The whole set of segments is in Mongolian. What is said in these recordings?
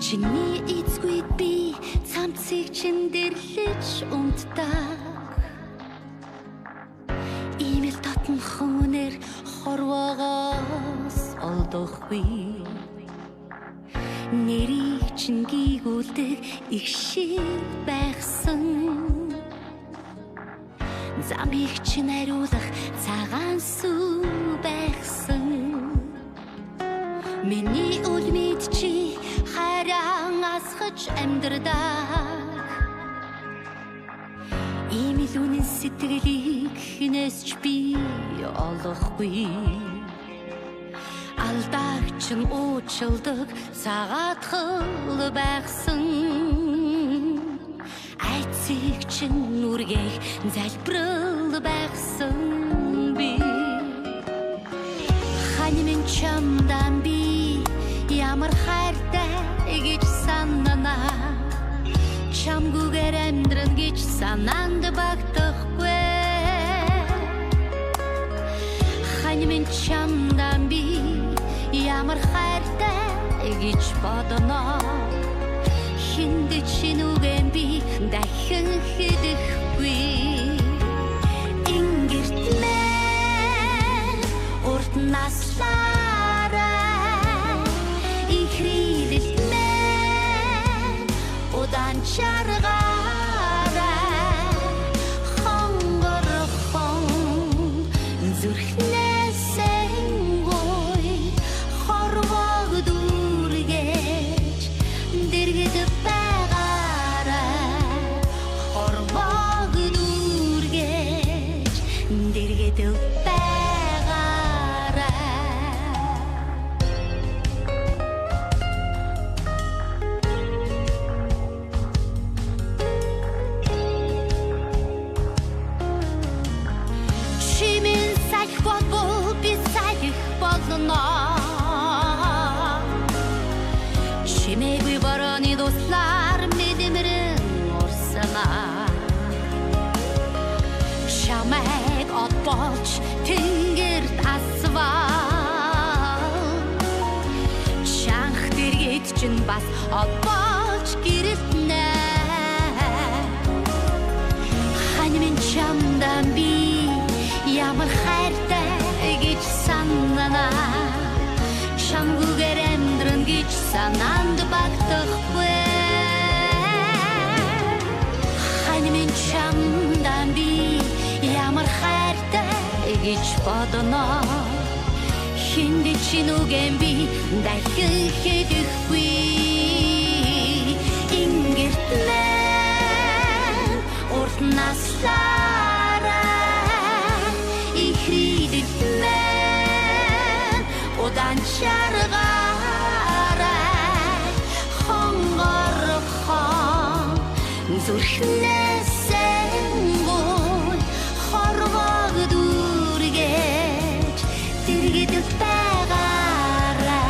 Чиний эзгүй би цамцыг чин дэрлэж унтдаг. Ийм л татанхан үнээр хорвоогоос олдохгүй. Нэрийг чин гийгүүлдэг их шиг байхсан. Замыг чин ариулах цагаан сүү байхсан. Миний үлмид чи хайран асгаж амьдрдаг. Ийм л үнэн сэтгэлийг хинээс ч би олохгүй. Алдаагч нь уучлдаг цагаатхал байхсан. Айцыг чин нүргээх залбирал байхсан би. Хань минь чамдаа би ямар хайртай гэж санана. Чамгүйгээр амьдран гэж санаанд багтахгүй. Хань минь чамдаа би ямар хайртай гэж бодно. Хинд чинь үгэн би дахин хэлэхгүй. Ингэртмэн урт наслаарай, ихрэлэлтмэн удаан чаргаарай. Хонгорхон зүрхнээсээ гой хорвоог дүүргэж дэргэд байгаарай. Хорвоог дүүргэж дэргэд байгаарай. Чимэн салхи болбол би салхи болно. Чимээгүй борооны дуслаар мэдмэрэн урсана. Чамайг од болж тэнгэрт асвал. Чанх дэргэд чинь бас од болж гэрэлтнэ. Хань минь чамдаа би ямар хайртай гэж санана. Чамгүйгээр амьдран гэж санаанд багтахгүй. Хань минь чамдаа би ямар хайртай гэж бодно. Хинд чинь үгэн би дахин хэлэхгүй. Ингэртмэн урт наслаарай, ихрэлэлтмэн удаан чаргаарай. Хонгорхон зүрхнээсээ гой хорвоог дүүргэж дэргэд байгаарай.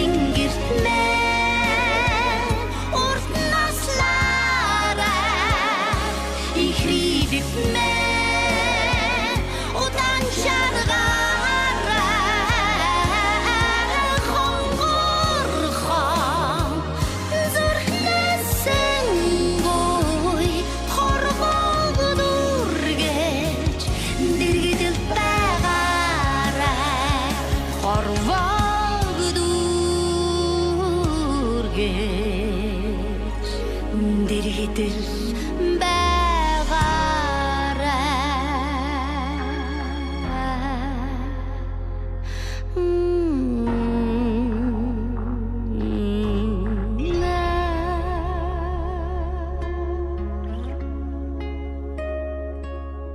Ингэртмэн урт наслаарай, ихрэлэлтмэн удаан чаргаарай. Хонгорхон зүрхнээсээ гой хорвоог дүүргэж дэргэд байгаарай. Хорвоог дүүргэж дэргэд